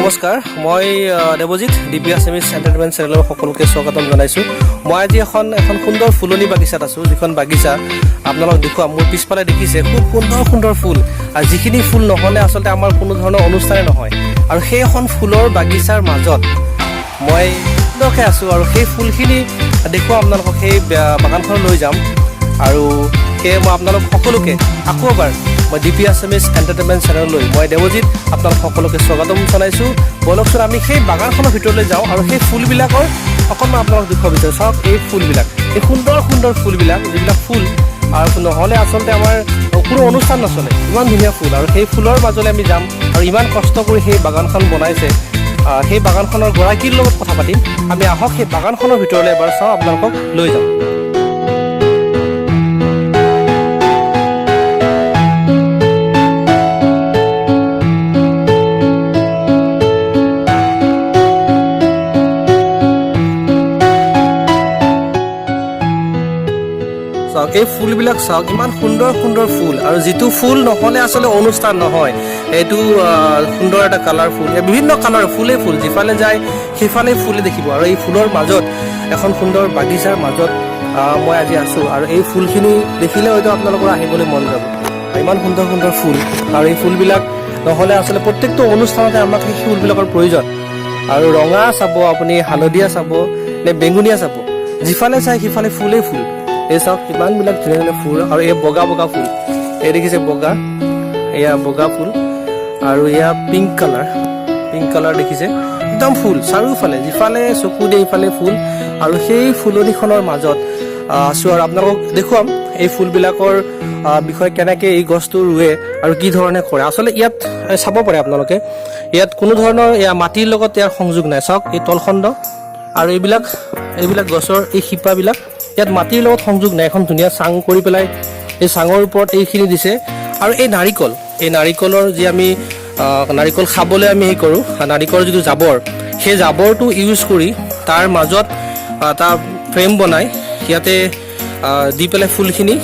নমস্কাৰ, মই Debajit, D P Assamese entertainment চেনেলৰ সকলোকে স্বাগতম জনাইছোঁ। মই আজি এখন এখন সুন্দৰ ফুলনি বাগিচাত আছোঁ, যিখন বাগিচা আপোনালোক দেখুৱাম। মোৰ পিছফালে দেখিছে খুব সুন্দৰ সুন্দৰ ফুল, আৰু যিখিনি ফুল নহ'লে আচলতে আমাৰ কোনো ধৰণৰ অনুষ্ঠানে নহয়। আৰু সেই এখন ফুলৰ বাগিচাৰ মাজত মই সুন্দৰকৈ আছোঁ আৰু সেই ফুলখিনি দেখুৱাম আপোনালোকক, সেই বাগানখনলৈ লৈ যাম। আৰু সেয়ে মই আপোনালোক সকলোকে আকৌ এবাৰ মই ডি পি আছামিজ এণ্টাৰটেইনমেণ্ট চেনেললৈ মই দেৱজিত আপোনালোক সকলোকে স্বাগতম জনাইছোঁ। ব'লকচোন, আমি সেই বাগানখনৰ ভিতৰলৈ যাওঁ আৰু সেই ফুলবিলাকৰ অকণমান আপোনালোক দেখুৱাব বিচাৰোঁ। চাওক এই ফুলবিলাক, এই সুন্দৰ সুন্দৰ ফুলবিলাক, যিবিলাক ফুল আৰু নহ'লে আচলতে আমাৰ কোনো অনুষ্ঠান নচলে। ইমান ধুনীয়া ফুল, আৰু সেই ফুলৰ মাজলৈ আমি যাম। আৰু ইমান কষ্ট কৰি সেই বাগানখন বনাইছে, সেই বাগানখনৰ গৰাকীৰ লগত কথা পাতিম আমি। আহক, সেই বাগানখনৰ ভিতৰলৈ এবাৰ চাওঁ, আপোনালোকক লৈ যাওঁ। চাওক এই ফুলবিলাক, চাওক ইমান সুন্দৰ সুন্দৰ ফুল, আৰু যিটো ফুল নহ'লে আচলতে অনুষ্ঠান নহয়। এইটো সুন্দৰ এটা কালাৰ ফুল, এই বিভিন্ন কালাৰ ফুলেই ফুল, যিফালে যায় সেইফালে ফুলে দেখিব। আৰু এই ফুলৰ মাজত এখন সুন্দৰ বাগিচাৰ মাজত মই আজি আছোঁ, আৰু এই ফুলখিনি দেখিলে হয়তো আপোনালোকৰ আহিবলৈ মন যাব। ইমান সুন্দৰ সুন্দৰ ফুল, আৰু এই ফুলবিলাক নহ'লে আচলতে প্ৰত্যেকটো অনুষ্ঠানতে আমাক সেই ফুলবিলাকৰ প্ৰয়োজন। আৰু ৰঙা চাব আপুনি, হালধীয়া চাব নে বেঙুনীয়া চাব, যিফালে চাই সিফালে ফুলেই ফুল। এই চাওক ইমানবিলাক ধুনীয়া ধুনীয়া ফুল, আৰু এই বগা বগা ফুল, এই দেখিছে বগা, এয়া বগা ফুল, আৰু এয়া পিংক কালাৰ, পিংক কালাৰ দেখিছে। একদম ফুল চাৰিওফালে, যিফালে চকু দিয়ে সিফালে ফুল। আৰু সেই ফুলনিখনৰ মাজত আছোঁ আৰু আপোনালোকক দেখুৱাম এই ফুলবিলাকৰ বিষয়ে, কেনেকৈ এই গছটো ৰুৱে আৰু কি ধৰণে কৰে। আচলতে ইয়াত চাব পাৰে আপোনালোকে, ইয়াত কোনো ধৰণৰ এয়া মাটিৰ লগত ইয়াৰ সংযোগ নাই। চাওক এই তলখণ্ড আৰু এইবিলাক এইবিলাক গছৰ এই শিপাবিলাক ইয়াত মাটিৰ লগত সংযোগ নাই। এখন ধুনীয়া চাং কৰি পেলাই এই চাঙৰ ওপৰত এইখিনি দিছে। আৰু এই নাৰিকল, এই নাৰিকলৰ যি আমি নাৰিকল খাবলৈ আমি হেৰি কৰোঁ, নাৰিকলৰ যিটো জাবৰ, সেই জাবৰটো ইউজ কৰি তাৰ মাজত এটা ফ্ৰেম বনাই ইয়াতে দি পেলাই ফুলখিনি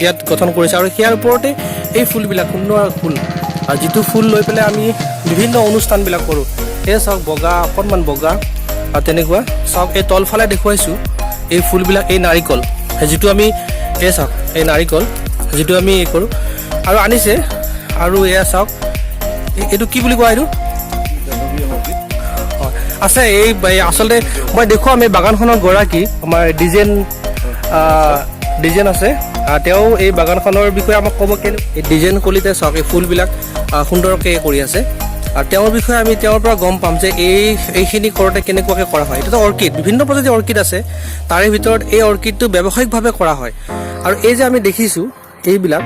ইয়াত গঠন কৰিছে। আৰু ইয়াৰ ওপৰতে এই ফুলবিলাক, সুন্দৰ ফুল, আৰু যিটো ফুল লৈ পেলাই আমি বিভিন্ন অনুষ্ঠানবিলাক কৰোঁ। এই চাওক বগা, অকণমান বগা আৰু তেনেকুৱা। চাওক এই তলফালে দেখুৱাইছোঁ এই ফুলবিলাক, এই নাৰিকল যিটো আমি, এই চাওক এই নাৰিকল যিটো আমি এই কৰোঁ আৰু আনিছে। আৰু এয়া চাওক, এইটো কি বুলি কোৱা এইটো? হয়, আছে এই এই আচলতে মই দেখুৱাম এই বাগানখনৰ গৰাকী আমাৰ ডিজেন ডিজেন আছে। তেওঁ এই বাগানখনৰ বিষয়ে আমাক ক'ব। কেনে এই ডিজেন কলিতে চাওক এই ফুলবিলাক সুন্দৰকৈ কৰি আছে, আৰু তেওঁৰ বিষয়ে আমি তেওঁৰ পৰা গম পাম যে এইখিনি কৰোঁতে কেনেকুৱাকৈ কৰা হয়। এইটোতো অৰ্কিড, বিভিন্ন প্ৰজাতিৰ অৰ্কিড আছে, তাৰে ভিতৰত এই অৰ্কিডটো ব্যৱসায়িকভাৱে কৰা হয়। আৰু এই যে আমি দেখিছোঁ এইবিলাক,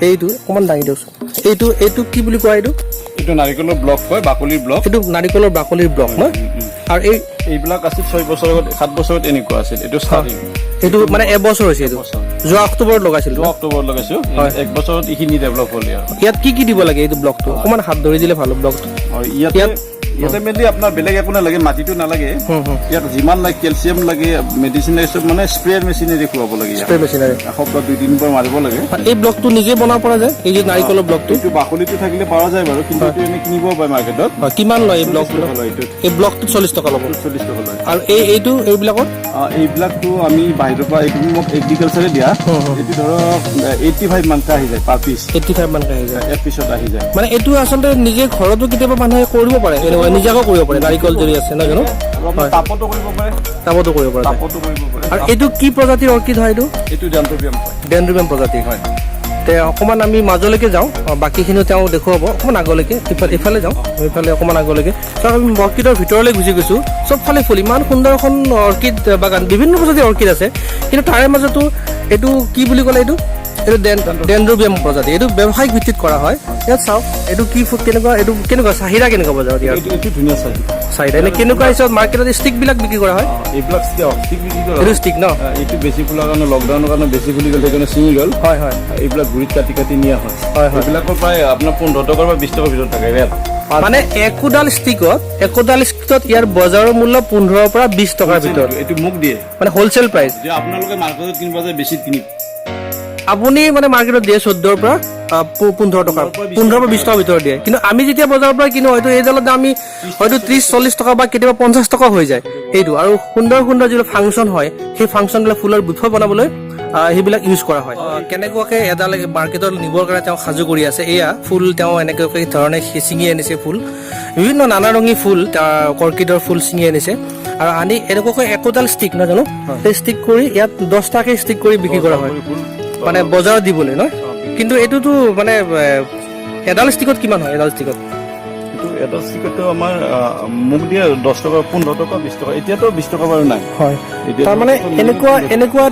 এইটো অকণমান দাঙি দিয়কচোন, এইটো এইটো কি বুলি কোৱা এইটো? এইটো নাৰিকলৰ ব্লক কয়, বাকলিৰ ব্লক। এইটো নাৰিকলৰ বাকলিৰ ব্লক ন? আৰু এই এইবিলাক আছিল 6 বছৰ আগত, 7 বছৰত এনেকুৱা আছিল। এইটো ষ্টাৰ্টিং। এইটো মানে এবছৰ হৈছে এইটো? এবছৰ। যোৱা অক্টোবৰত লগাইছিল? যোৱা অক্টোবৰত লগাইছো। এক বছৰত এইখিনি ডেভেলপ হ'ল ইয়াৰ। ইয়াত কি কি দিব লাগে? এইটো ব্লকটো অকণমান হাত ধৰি দিলে ভাল হ'ব ব্লকটো। আৰু ইয়াতে ইয়াতে মেইনলি আপোনাৰ বেলেগ একো নালাগে, মাটিটো নালাগে। হুম হুম ইয়াত যিমান লাগে, কেলচিয়াম লাগে, মেডিচিন লাগে, চব মানে স্প্ৰেয়াৰ মেচিনেৰে খুৱাব লাগে ইয়াক। স্প্ৰে মেচিনেৰে? এসপ্তাহ 2 দিন পৰা মাৰিব লাগে। এই ব্লকটো নিজে বনাব পৰা যায়, এই যে নাৰিকলৰ ব্লকটো? এইটো বাকলিটো থাকিলে পৰা যায় বাৰু, কিন্তু এইটো এনে কিনিব পায় মাৰ্কেটত। হয়, কিমান লয় এই ব্লকটো? 40 টকা লয় এইটোত। এই ব্লকটোত 40 টকা ল'ব? 40 টকা লয়। আৰু এই এইটো এইবিলাকত? এইবিলাকতো আমি বাহিৰৰ পৰা, এইটো মোক এগ্ৰিকালচাৰে দিয়া। হুম, হুম। এইটো ধৰক 85 মানকে আহি যায় পাৰ পিচ। 85 মানকে আহি যায়? এক পিছত আহি যায়। মানে এইটো আচলতে নিজে ঘৰতো কেতিয়াবা মানুহে কৰিব পাৰে, এনেকুৱা নিজাকো কৰিব পাৰে, নাৰিকল যদি আছে, নহয় জানো? আৰু আপোনাৰ টাবতো কৰিব পাৰে। টাবতো কৰিব পৰা যায়। টাবতো কৰিব পাৰে। আৰু এইটো কি প্ৰজাতিৰ অৰ্কিড হয় এইটো? এইটো ডেণ্ড্ৰবিয়াম কয়। ডেণ্ড্ৰবিয়াম প্ৰজাতিৰ হয়। তে অকণমান আমি মাজলৈকে যাওঁ, বাকীখিনিও তেওঁ দেখুৱাব। অকণমান আগলৈকে, ইফালে ইফালে যাওঁ, ইফালে অকণমান আগলৈকে। চাওক, আমি অৰ্কিডৰ ভিতৰলৈ গুচি গৈছোঁ। চবফালে ফুল, ইমান সুন্দৰ এখন অৰ্কিড বাগান, বিভিন্ন প্ৰজাতিৰ অৰ্কিড আছে। কিন্তু তাৰে মাজতো এইটো কি বুলি ক'লে এইটো? এইটো ডেণ্ড্ৰবিয়াম প্ৰজাতি। এইটো ব্যৱসায়িক ভিত্তিত কৰা হয়। ইয়াত চাওক এইটো কি ফুল, কেনেকুৱা এইটো, কেনেকুৱা চাহিদা কেনেকুৱা বজাৰত ইয়াৰ? এইটো ধুনীয়া চাহিদা। চাহিদা এনে কেনেকুৱা হিচাপত মাৰ্কেটত ষ্টিকবিলাক বিক্ৰী কৰা হয়? এইবিলাক ষ্টিক বিক্ৰী কৰা এইটো হয়। ষ্টিক ন? এইটো বেছি ফুলাৰ কাৰণে, লকডাউনৰ কাৰণে বেছি ফুলি গ'ল, সেইকাৰণে ছিঙি গ'ল। হয় হয় এইবিলাক গুৰিত কাটি কাটি নিয়া হয়। হয় হয় এইবিলাকৰ প্ৰায় আপোনাৰ 15 টকাৰ পৰা 20 টকাৰ ভিতৰত থাকে ৰেট। মানে একোডাল ষ্টিকত ইয়াৰ বজাৰৰ মূল্য 15ৰ পৰা 20 টকাৰ ভিতৰত। এইটো মোক দিয়ে। মানে হোলচেল প্ৰাইচ। যে আপোনালোকে মাৰ্কেটত কিনিব যায়, বেছি কিনিব। আপুনি মানে মাৰ্কেটত দিয়ে 14ৰ পৰা 15 টকা, 15 পৰা 20 টকাৰ ভিতৰত দিয়ে। কিন্তু আমি যেতিয়া বজাৰৰ পৰা কিনো, হয়তো এইডালৰ দাম আমি হয়তো 30-40 টকা বা কেতিয়াবা 50 টকা হৈ যায় এইটো। আৰু সুন্দৰ সুন্দৰ যিবিলাক ফাংচন হয়, সেই ফাংচনবিলাক ফুলৰ বুফে বনাবলৈ সেইবিলাক ইউজ কৰা হয়। কেনেকুৱাকে এডাল মাৰ্কেটত নিবৰ কাৰণে তেওঁ সাজু কৰি আছে। এয়া ফুল তেওঁ এনেকুৱাকে ধৰণে ছিঙি আনিছে ফুল, বিভিন্ন নানা ৰঙী ফুল, অৰ্কিডৰ ফুল ছিঙি আনিছে আৰু আনি এনেকুৱাকৈ একোডাল ষ্টিক নহয় জানো, সেই ষ্টিক কৰি ইয়াত 10টাকে ষ্টিক কৰি বিক্ৰী কৰা হয় ফুল মানে বজাৰত দিবলৈ নহয়। কিন্তু এইটোতো মানে এডাল ষ্টিকত কিমান হয়? এডাল ষ্টিকত এইটো এটা ষ্টিকতো আমাৰ মোক দিয়ে 10 টকা, 15 টকা, 20 টকা। এতিয়াতো 20 টকা বাৰু নাই। হয়। এতিয়া তাৰমানে এনেকুৱা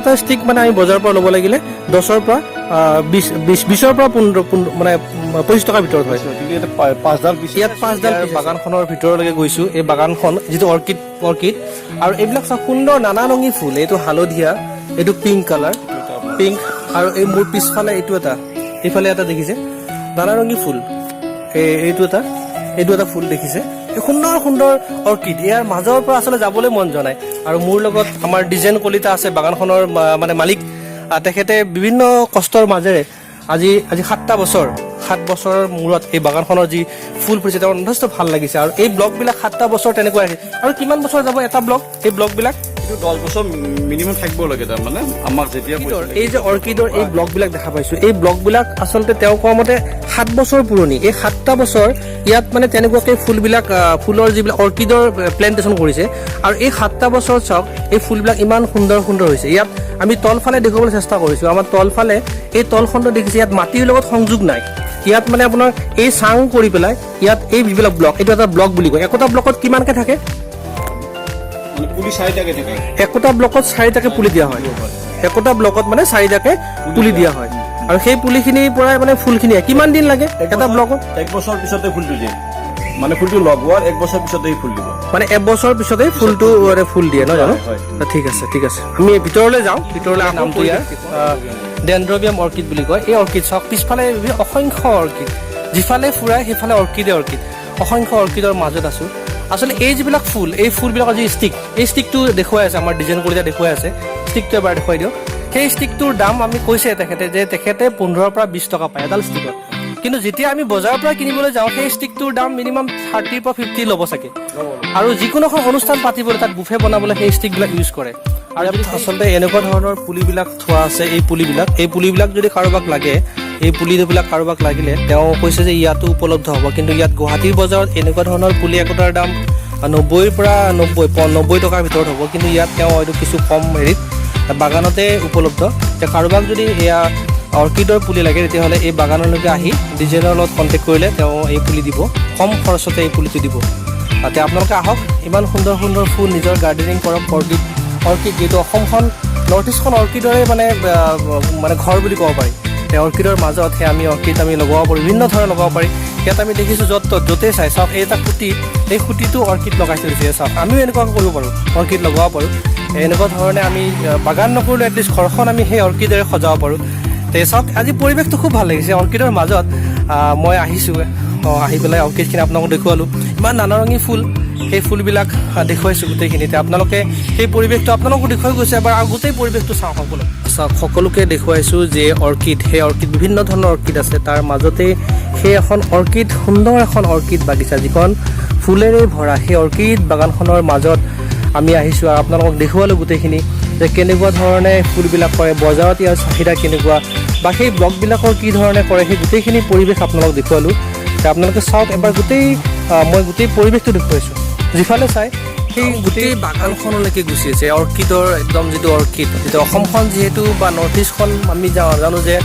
এটা ষ্টিক মানে আমি বজাৰৰ পৰা ল'ব লাগিলে 10ৰ পৰা 20ৰ পৰা 15, মানে 25 টকাৰ ভিতৰত হয়। কিন্তু ইয়াতে পাঁচডাল পিচ। ইয়াত পাঁচডাল। বাগানখনৰ ভিতৰলৈকে গৈছো। এই বাগানখন যিটো অৰ্কিড, অৰ্কিড আৰু এইবিলাক চাওক, সুন্দৰ নানা ৰঙী ফুল। এইটো হালধীয়া, এইটো পিংক কালাৰ, পিংক। আৰু এই মোৰ পিছফালে এইটো এটা, এইফালে এটা দেখিছে নানা ৰঙী ফুল। এইটো এটা, এইটো এটা ফুল দেখিছে। এই সুন্দৰ সুন্দৰ অৰ্কিড, ইয়াৰ মাজৰ পৰা আচলতে যাবলৈ মন যোৱা নাই। আৰু মোৰ লগত আমাৰ ডিজেন কলিতা আছে, বাগানখনৰ মানে মালিক। তেখেতে বিভিন্ন কষ্টৰ মাজেৰে আজি আজি 7টা বছৰ, 7 বছৰৰ মূৰত এই বাগানখনৰ যি ফুল ফুলিছে, তেওঁৰ যথেষ্ট ভাল লাগিছে। আৰু এই ব্লকবিলাক 7টা বছৰ তেনেকুৱা আছে। আৰু কিমান বছৰ যাব এটা ব্লক, এই ব্লকবিলাক? এইটো 10 বছৰ মিনিমাম থাকিব লাগে। তাৰমানে আমাক যেতিয়া পইচা লাগে। এই যে অৰ্কিডৰ এই ব্লকবিলাক দেখা পাইছো, এই ব্লকবিলাক আচলতে তেওঁ কোৱা মতে 7 বছৰ পুৰণি। এই 7টা বছৰ ইয়াত মানে তেনেকুৱাকৈ ফুলবিলাক, ফুলৰ যিবিলাক অৰ্কিডৰ প্লেণ্টেশ্যন কৰিছে। আৰু এই 7টা বছৰত চাওক, এই ফুলবিলাক ইমান সুন্দৰ সুন্দৰ হৈছে। ইয়াত আমি তলফালে দেখুৱাবলৈ চেষ্টা কৰিছো। আমাৰ তলফালে এই তলখনটো দেখিছে, ইয়াত মাটিৰ লগত সংযোগ নাই। ইয়াত মানে আপোনাৰ এই চাং কৰি পেলাই ইয়াত এই যিবিলাক ব্লক, এইটো এটা ব্লক বুলি কয়। একোটা ব্লকত কিমানকে থাকে? মানে পুলি চাৰিটাকে থাকে। একোটা ব্লকত চাৰিটাকে পুলি দিয়া হয়। একোটা ব্লকত মানে চাৰিটাকে পুলি দিয়া হয়। আৰু সেই পুলিখিনিৰ পৰাই মানে ফুলখিনি আহে। কিমান দিন লাগে এটা ব্লকত? এক বছৰ পিছতে ফুলটো দিয়ে। মানে ফুলটো লগোৱাৰ এক বছৰ পিছতে ফুল দিব। মানে এবছৰ পিছতেই ফুলটো মানে ফুল দিয়ে, নহয় জানো? হয়। ঠিক আছে, ঠিক আছে। আমি ভিতৰলৈ যাওঁ। ভিতৰলৈ নামটো ইয়াৰ ডেন্ড্ৰবিয়াম অৰ্কিড বুলি কয়। এই অৰ্কিড চাওক, পিছফালে বিভিন্ন অসংখ্য অৰ্কিড, যিফালে ফুৰাই সেইফালে অৰ্কিডে অৰ্কিড, অসংখ্য অৰ্কিডৰ মাজত আছো। আচলতে এই যিবিলাক ফুল, এই ফুলবিলাকৰ যি ষ্টিক, এই ষ্টিকটো দেখুৱাই আছে আমাৰ ডিজাইন কৰি দেখুৱাই আছে। ষ্টিকটো এবাৰ দেখুৱাই দিয়ক। সেই ষ্টিকটোৰ দাম আমি কৈছে তেখেতে যে তেখেতে 15ৰ পৰা 20 টকা পায় এডাল ষ্টিকত। কিন্তু যেতিয়া আমি বজাৰৰ পৰা কিনিবলৈ যাওঁ, সেই ষ্টিকটোৰ দাম মিনিমাম 30ৰ পৰা 50 ল'ব চাগে। আৰু যিকোনো এখন অনুষ্ঠান পাতিবলৈ, তাত বুফে বনাবলৈ সেই ষ্টিকবিলাক ইউজ কৰে। আৰু আচলতে এনেকুৱা ধৰণৰ পুলিবিলাক থোৱা আছে। এই পুলিবিলাক যদি কাৰোবাক লাগে, এই পুলিবিলাক কাৰোবাক লাগিলে তেওঁ কৈছে যে ইয়াতো উপলব্ধ হ'ব। কিন্তু ইয়াত গুৱাহাটীৰ বজাৰত এনেকুৱা ধৰণৰ পুলি একোটাৰ দাম 90ৰ পৰা 90 টকাৰ ভিতৰত হ'ব। কিন্তু ইয়াত তেওঁ হয়তো কিছু কম হেৰিত বাগানতে উপলব্ধ। এতিয়া কাৰোবাক যদি এয়া অৰ্কিডৰ পুলি লাগে, তেতিয়াহ'লে এই বাগানলৈকে আহি ডিজাইনৰ লগত কণ্টেক্ট কৰিলে তেওঁ এই পুলি দিব, কম খৰচতে এই পুলিটো দিব। এতিয়া আপোনালোকে আহক, ইমান সুন্দৰ সুন্দৰ ফুল, নিজৰ গাৰ্ডেনিং কৰক। অৰ্কিড, অৰ্কিড যিহেতু অসমখন, নৰ্থ ইষ্টখন অৰ্কিডৰে মানে ঘৰ বুলি ক'ব পাৰি। সেই অৰ্কিডৰ মাজত সেই আমি অৰ্কিড আমি লগাব পাৰোঁ, বিভিন্ন ধৰণৰ লগাব পাৰি। ইয়াত আমি দেখিছোঁ য'ত ত'ত য'তেই চাই চাওক, এই এটা খুঁটি, এই খুঁটিটো অৰ্কিড লগাই থৈ দিছে। চাওক, আমিও এনেকুৱাকৈ কৰিব পাৰোঁ, অৰ্কিড লগাব পাৰোঁ। এনেকুৱা ধৰণে আমি বাগান নকৰিলেও এটলিষ্ট ঘৰখন আমি সেই অৰ্কিডেৰে সজাব পাৰোঁ। তে চাওক, আজি পৰিৱেশটো খুব ভাল লাগিছে। অৰ্কিডৰ মাজত মই আহিছোঁ। আহি পেলাই অৰ্কিডখিনি আপোনালোকক দেখুৱালোঁ। ইমান নানা ৰঙী ফুল, সেই ফুলবিলাক দেখুৱাইছোঁ গোটেইখিনিতে। আপোনালোকে সেই পৰিৱেশটো আপোনালোকো দেখুৱাই গৈছে। এবাৰ আৰু গোটেই পৰিৱেশটো চাওঁ সকলো। চাওক, সকলোকে দেখুৱাইছোঁ যে অৰ্কিড, সেই অৰ্কিড বিভিন্ন ধৰণৰ অৰ্কিড আছে। তাৰ মাজতেই সেই এখন অৰ্কিড, সুন্দৰ এখন অৰ্কিড বাগিচা, যিখন ফুলেৰে ভৰা, সেই অৰ্কিড বাগানখনৰ মাজত আমি আহিছোঁ আৰু আপোনালোকক দেখুৱালোঁ গোটেইখিনি যে কেনেকুৱা ধৰণে ফুলবিলাক কৰে, বজাৰত ইয়াৰ চাহিদা কেনেকুৱা বা সেই ব্লকবিলাকৰ কি ধৰণে কৰে, সেই গোটেইখিনি পৰিৱেশ আপোনালোকক দেখুৱালোঁ। তে আপোনালোকে চাওক এবাৰ গোটেই, মই গোটেই পৰিৱেশটো দেখুৱাইছোঁ। যিফালে চাই সেই গোটেই বাগানখনলৈকে গুচি আছে অৰ্কিডৰ একদম যিটো অৰ্কিড, যিটো অসমখন যিহেতু বা নৰ্থ ইষ্টখন আমি জানো যে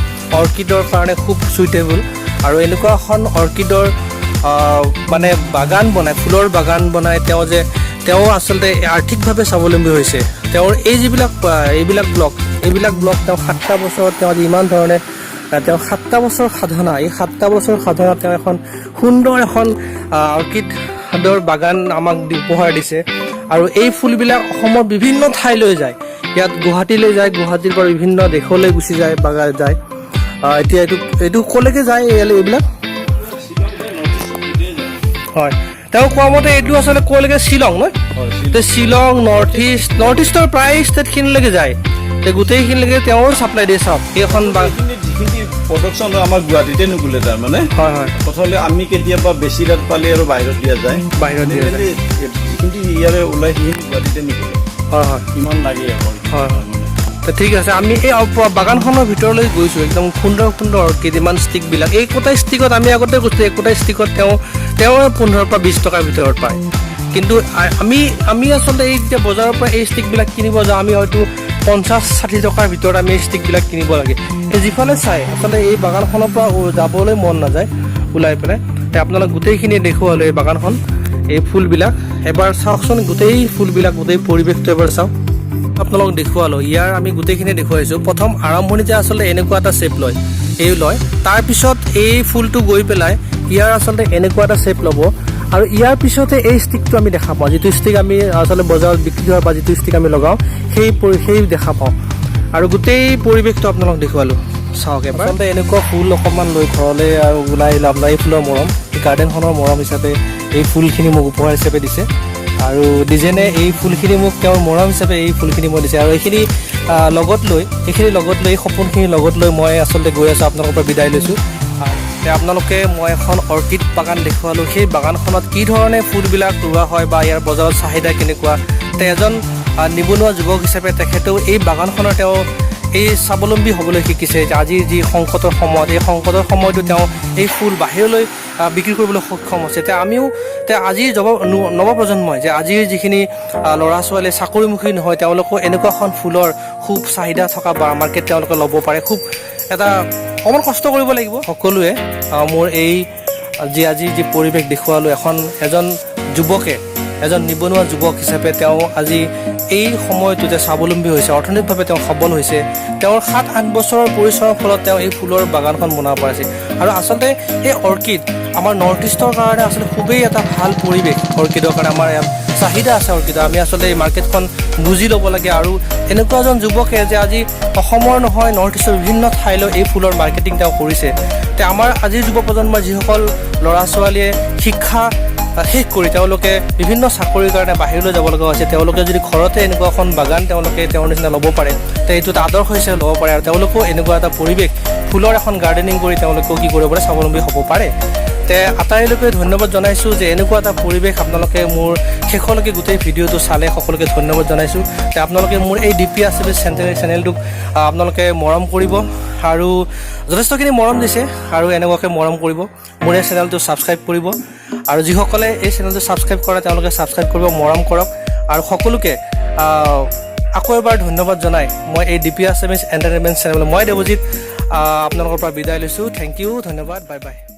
অৰ্কিডৰ কাৰণে খুব চুইটেবল। আৰু এনেকুৱা এখন অৰ্কিডৰ মানে বাগান বনাই, ফুলৰ বাগান বনাই তেওঁ আচলতে আৰ্থিকভাৱে স্বাৱলম্বী হৈছে। তেওঁৰ এই যিবিলাক এইবিলাক ব্লক তেওঁ 7টা বছৰত তেওঁ আজি ইমান ধৰণে তেওঁ 7টা বছৰ সাধনা, এই 7টা বছৰ সাধনা তেওঁ এখন সুন্দৰ এখন অৰ্কিডৰ বাগান আমাক উপহাৰ দিছে। আৰু এই ফুলবিলাক অসমৰ বিভিন্ন ঠাইলৈ যায়। ইয়াত গুৱাহাটীলৈ যায়, গুৱাহাটীৰ পৰা বিভিন্ন দেশলৈ গুচি যায়, বাগান যায়। এতিয়া এইটো এইটো ক'লৈকে যায় এইবিলাক? হয়, তেওঁ কোৱা মতে এইটো আচলতে ক'লৈকে, শ্বিলং নহয়? তে শ্বিলং, নৰ্থ ইষ্ট, নৰ্থ ইষ্টৰ প্ৰায় ষ্টেটখিনিলৈকে যায়। তে গোটেইখিনিলৈকে তেওঁ ছাপ্লাই দিয়ে। চাওক এইখন এইখিনি যিখিনি প্ৰডাকশ্যন হয় আমাৰ গুৱাহাটীতে নুকুলে তাৰমানে। হয় হয় কথা হ'লে আমি কেতিয়াবা বেছি ৰেট পালে আৰু বাহিৰত দিয়া যায়। বাহিৰত দিয়া যায়। যিখিনি ইয়াৰে ওলাই সেইখিনি গুৱাহাটীতে নুকুলে। হয় হয় ইমান লাগে আকৌ। হয় হয় তে ঠিক আছে, আমি এই বাগানখনৰ ভিতৰলৈ গৈছোঁ। একদম সুন্দৰ সুন্দৰ কেইটামান ষ্টিকবিলাক, একোটা ষ্টিকত আমি আগতে কৈছোঁ, একোটা ষ্টিকত তেওঁ তেওঁ 15ৰ পৰা 20 টকাৰ ভিতৰত পায়। কিন্তু আমি আমি আচলতে এই যেতিয়া বজাৰৰ পৰা এই ষ্টিকবিলাক কিনিব যাওঁ, আমি হয়তো 50-60 টকাৰ ভিতৰত আমি এই ষ্টিকবিলাক কিনিব লাগে। এই যিফালে চাই আচলতে এই বাগানখনৰ পৰা যাবলৈ মন নাযায় ওলাই পেলাই। তে আপোনালোক গোটেইখিনি দেখুৱালোঁ এই বাগানখন, এই ফুলবিলাক এবাৰ চাওকচোন, গোটেই ফুলবিলাক, গোটেই পৰিৱেশটো এবাৰ চাওক। আপোনালোকক দেখুৱালোঁ, ইয়াৰ আমি গোটেইখিনি দেখুৱাইছোঁ। প্ৰথম আৰম্ভণিতে আচলতে এনেকুৱা এটা শ্বেপ লয়, এই লয়, তাৰপিছত এই ফুলটো গৈ পেলাই ইয়াৰ আচলতে এনেকুৱা এটা শ্বেপ ল'ব আৰু ইয়াৰ পিছতে এই ষ্টিকটো আমি দেখা পাওঁ, যিটো ষ্টিক আমি আচলতে বজাৰত বিক্ৰী হয় বা যিটো ষ্টিক আমি লগাওঁ, সেই দেখা পাওঁ। আৰু গোটেই পৰিৱেশটো আপোনালোকক দেখুৱালোঁ, চাওক এবাৰ। আচলতে এনেকুৱা ফুল অকণমান লৈ ঘৰলৈ আৰু ওলাই আহিলে আপোনাৰ এই ফুলৰ মৰম, এই গাৰ্ডেনখনৰ মৰম হিচাপে এই ফুলখিনি মোক উপহাৰ হিচাপে দিছে। আৰু ডিজেনে এই ফুলখিনি মোক তেওঁৰ মৰম হিচাপে এই ফুলখিনি মই দিছে। আৰু এইখিনি লগত লৈ, এই সপোনখিনি লগত লৈ মই আচলতে গৈ আছোঁ, আপোনালোকৰ পৰা বিদায় লৈছোঁ। আৰু আপোনালোকে মই এখন অৰ্কিড বাগান দেখুৱালোঁ, সেই বাগানখনত কি ধৰণে ফুলবিলাক ৰোৱা হয় বা ইয়াৰ বজাৰত চাহিদা কেনেকুৱা। তে এজন নিবনুৱা যুৱক হিচাপে তেখেতেও এই বাগানখনৰ তেওঁ এই স্বাৱলম্বী হ'বলৈ শিকিছে যে আজিৰ যি সংকটৰ সময়ত, এই সংকটৰ সময়তো তেওঁ এই ফুল বাহিৰলৈ বিক্ৰী কৰিবলৈ সক্ষম হৈছে। এতিয়া আমিও এতিয়া আজিৰ নৱপ্ৰজন্মই যে আজিৰ যিখিনি ল'ৰা ছোৱালীয়ে চাকৰিমুখী নহয়, তেওঁলোকো এনেকুৱা এখন ফুলৰ খুব চাহিদা থকা বা মাৰ্কেট তেওঁলোকে ল'ব পাৰে। খুব এটা অকণমান কষ্ট কৰিব লাগিব সকলোৱে। মোৰ এই যি আজি যি পৰিৱেশ দেখুৱালোঁ, এজন যুৱকে, এজন নিবনুৱা যুৱক হিচাপে তেওঁ আজি এই সময়টোতে স্বাৱলম্বী হৈছে, অৰ্থনৈতিকভাৱে তেওঁ সবল হৈছে। তেওঁৰ 7-8 বছৰৰ পৰিশ্ৰমৰ ফলত তেওঁ এই ফুলৰ বাগানখন বনাব পাৰিছে। আৰু আচলতে এই অৰ্কিড আমাৰ নৰ্থ ইষ্টৰ কাৰণে আচলতে খুবেই এটা ভাল পৰিৱেশ। অৰ্কিডৰ কাৰণে আমাৰ ইয়াত চাহিদা আছে অৰ্কিডৰ। আমি আচলতে এই মাৰ্কেটখন বুজি ল'ব লাগে। আৰু এনেকুৱা এজন যুৱকে যে আজি অসমৰ নহয়, নৰ্থ ইষ্টৰ বিভিন্ন ঠাইলৈ এই ফুলৰ মাৰ্কেটিং তেওঁ কৰিছে। তে আমাৰ আজিৰ যুৱ প্ৰজন্মৰ যিসকল ল'ৰা ছোৱালীয়ে শিক্ষা শেষ কৰি তেওঁলোকে বিভিন্ন চাকৰিৰ কাৰণে বাহিৰলৈ যাব লগা হৈছে, তেওঁলোকে যদি ঘৰতে এনেকুৱা এখন বাগান তেওঁলোকে তেওঁৰ নিচিনা ল'ব পাৰে, তে এইটো এটা আদৰ্শ হিচাপে ল'ব পাৰে। আৰু তেওঁলোকেও এনেকুৱা এটা পৰিৱেশ, ফুলৰ এখন গাৰ্ডেনিং কৰি তেওঁলোকেও কি কৰিব পাৰে, স্বাৱলম্বী হ'ব পাৰে। তে আটাইলৈকে ধন্যবাদ জনাইছোঁ যে এনেকুৱা এটা পৰিৱেশ আপোনালোকে মোৰ শেষলৈকে গোটেই ভিডিঅ'টো চালে, সকলোকে ধন্যবাদ জনাইছোঁ। তে আপোনালোকে মোৰ এই ডি পি আছামিজ চেনেলটোক আপোনালোকে মৰম কৰিব আৰু যথেষ্টখিনি মৰম দিছে আৰু এনেকুৱাকৈ মৰম কৰিব। মোৰ এই চেনেলটো ছাবস্ক্ৰাইব কৰিব আৰু যিসকলে এই চেনেলটো ছাবস্ক্ৰাইব কৰে তেওঁলোকে ছাবস্ক্ৰাইব কৰিব, মৰম কৰক। আৰু সকলোকে আকৌ এবাৰ ধন্যবাদ জনাই মই এই D P Assamese entertainment channel মই দেৱজিত আপোনালোকৰ পৰা বিদায় লৈছোঁ। Thank U, ধন্যবাদ, বাই বাই।